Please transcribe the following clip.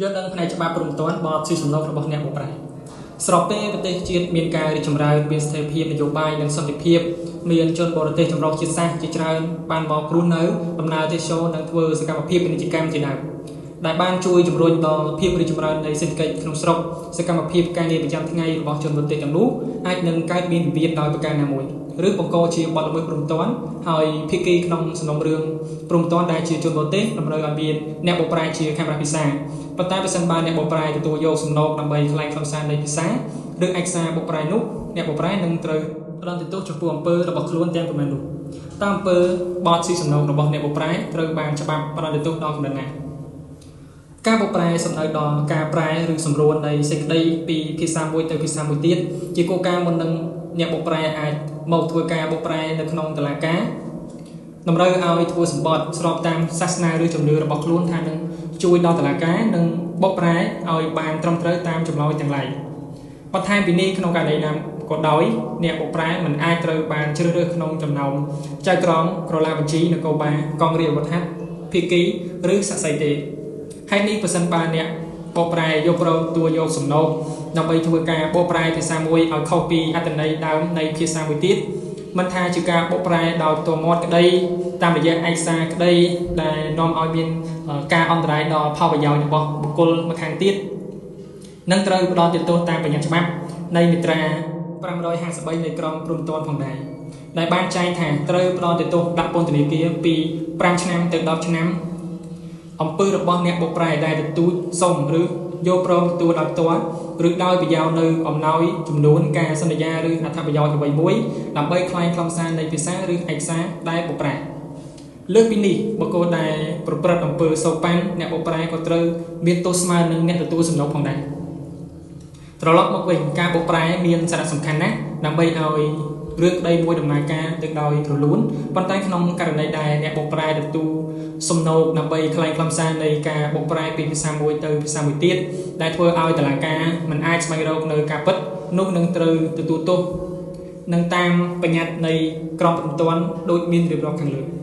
យល់ដឹងផ្នែកច្បាប់ព្រហ្មទណ្ឌបទស៊ីសំណូករបស់អ្នកបកប្រែស្របពេលប្រទេសជាតិមានការរីកចម្រើនមានស្ថិរភាពនយោបាយនិងសន្តិភាពមានជនបរទេសចម្រុះជាតិសាសន៍ជាច្រើនបានមករស់នៅដំណើរទេសចរនិងធ្វើសកម្មភាពពាណិជ្ជកម្មជាដើមដែលបានជួយជំរុញដល់ភាពរីកចម្រើននៃសេដ្ឋកិច្ចក្នុងស្រុកសកម្មភាពការងារប្រចាំថ្ងៃរបស់ជនបរទេសទាំងនោះអាចនឹងកើតមានវិវាទដោយប្រការណាមួយឬបង្កជាបទល្មើសព្រហ្មទណ្ឌហើយភាគីក្នុងសំណុំរឿងព្រហ្មទណ្ឌដែលជាជនបរទេសតម្រូវឲ្យមានអ្នកបកប្រែជាខេមរៈភាសាប៉ុន្តែប្រសិនបើអ្នកបកប្រែទទួលយកសំណូកដើម្បីក្លែងខ្លឹមសារនៃភាសាឬឯកសារបកប្រែនោះអ្នកបកប្រែនឹងត្រូវផ្ដន្ទាទោសចំពោះអំពើរបស់ខ្លួនទាំងប៉ុន្មាននោះតាមអំពើបទស៊ីសំណូករបស់អ្នកបកប្រែត្រូវបានច្បាប់ផ្ដន្ទាទោសដល់កម្រិតណាការបកប្រែសំដៅដល់ការប្រែឬសម្រួលនៃសេចក្តីពីភាសាមួយទៅភាសាមួយទៀតជាគោលការណ៍មុននឹងអ្នកបកប្រែអាចមកធ្វើការបកប្រែនៅក្នុងតុលាការតម្រូវឲ្យធ្វើសម្បត្តិស្របតាមសាសនាឬជំនឿរបស់ខ្លួនថានឹងជួយដល់តុលាការនិងបកប្រែឲ្យបានត្រឹមត្រូវតាមចម្លើយទាំងឡាយបន្ថែមពីនេះក្នុងករណីណាក៏ដោយអ្នកបកប្រែមិនអាចត្រូវបានជ្រើសរើសក្នុងចំណោមចៅក្រមក្រឡាបញ្ជីនគរបាលកងរាជអាវុធហត្ថភាគីឬសាក្សីទេហេតុនេះប្រសិនបើអ្នកបកប្រែយកព្រមទទួលយកសំណូកដើម្បីធ្វើការបកប្រែភាសាមួយឲ្យខុសពីអត្ថន័យដើមនៃភាសាមួយទៀតមិនថាជាការបកប្រែដោយផ្ទាល់មាត់ក្តីតាមរយៈឯកសារក្តីដែលនាំឲ្យមានការអន្តរាយដល់ផលប្រយោជន៍របស់បុគ្គលម្ខាងទៀតនឹងត្រូវផ្ដន្ទាទោសតាមបញ្ញត្តិច្បាប់នៃមាត្រា553នៃក្រមព្រហ្មទណ្ឌផងដែរដែលបានចែងថាត្រូវផ្ដន្ទាទោសដាក់ពន្ធនាគារពី5ឆ្នាំទៅ10ឆ្នាំអំពើរបស់អ្នកបកប្រែដែលទទូចសុំឬយកព្រមទទួលដោយផ្ទាល់ឬដោយប្រយោលនៅអំណោយចំនួនការសន្យាឬអត្ថប្រយោជន៍អ្វីមួយដើម្បីក្លែងខ្លឹមសារនៃភាសាឬឯកសារដែលបកប្រែលើសពីនេះបុគ្គលដែលប្រព្រឹត្តអំពើសូកប៉ាន់អ្នកបកប្រែក៏ត្រូវមានទោសស្មើនឹងអ្នកទទួលសំណូកផងដែរត្រឡប់មកវិញការបកប្រែមានសារៈសំខាន់ណាស់ដើម្បីឲ្យរឿងក្តីមួយដំណើរការទៅដោយរលូនប៉ុន្តែក្នុងករណីដែលអ្នកបកប្រែទទួលសំណូកដើម្បីក្លែងខ្លឹមសារនៃការបកប្រែពីភាសាមួយទៅភាសាមួយទៀតដែលធ្វើឲ្យតុលាការមិនអាចស្វែងរកនៅការពិតនោះនឹងត្រូវទទួលទោសនឹងតាមបញ្ញត្តិនៃក្រមព្រហ្មទណ្ឌដូចមានរៀបរាប់ខាងលើ។